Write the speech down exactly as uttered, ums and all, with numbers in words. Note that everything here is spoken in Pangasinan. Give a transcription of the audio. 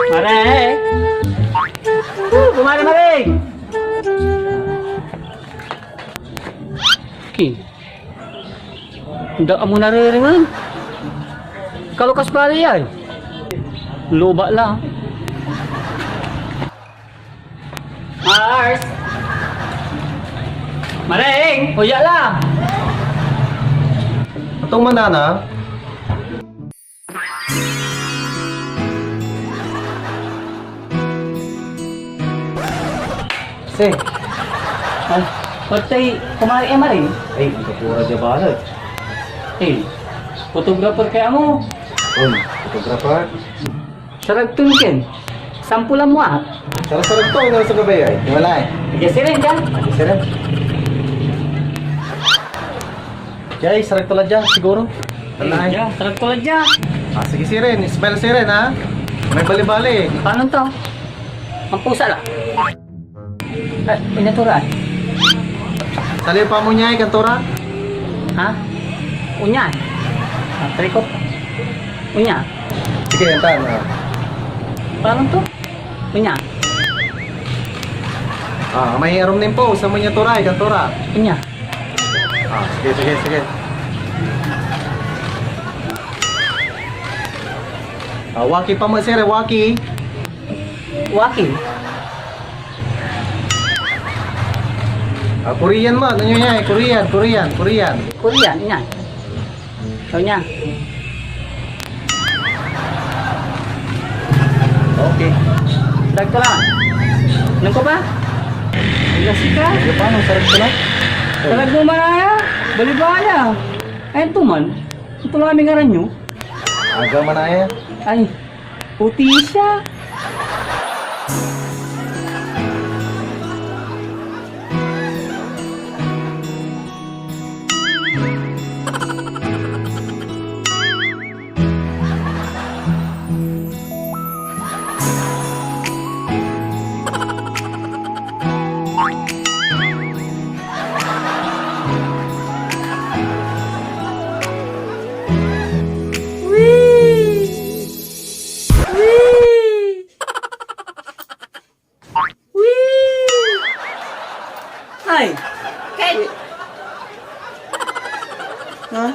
Mare! Uh, kumare, mare! Okay. Daa mo naririman. Kalukas pare yan. Luba la. Mars! Maring! Huya la! Atong manana? Sir. Ay, patay, kumari, eh, Maring. Ay, ikapura dia balet. Eh, photographer kaya mo? Um, photographer? Sarag ton ken. Sampulan mo, ah. Sarag-sarag to, iner so gabay ay. Di wala eh. Sige, sirin ka. Sige, sirin. Jay, sarag to la dia, siguro. Wala eh. Dia, sarag to la dia. Ah, sige, sirin. Smile sirin, ha? May bali-bali. Paano to? Ang pusa la. Eh, inatura. Sali pa mo niya, ikanto ra? Ha? Unya. Ah, trikot. Unya. Sige, yan, tan, ah. Paano to? Unya. Ah, may arum nin po, sa mo niya tura, ikanto ra. Unya. Ah, sige, sige, sige. Ah, waki pa mo, sir, waki. Waki. Ah, Korean mo, ano nyo yan? Korean, Korean, Korean. Korean, yan. Ikaw niya. Okay. Sarag to la. Anong ko pa? Kasi ka? Sige, paano? Sarag to la? Sarag mo manaya? Balibaya. Ay, ito man. Ito lang aming aran nyo. Aga manaya? Ay, puti siya. Ay! Ken! Ha?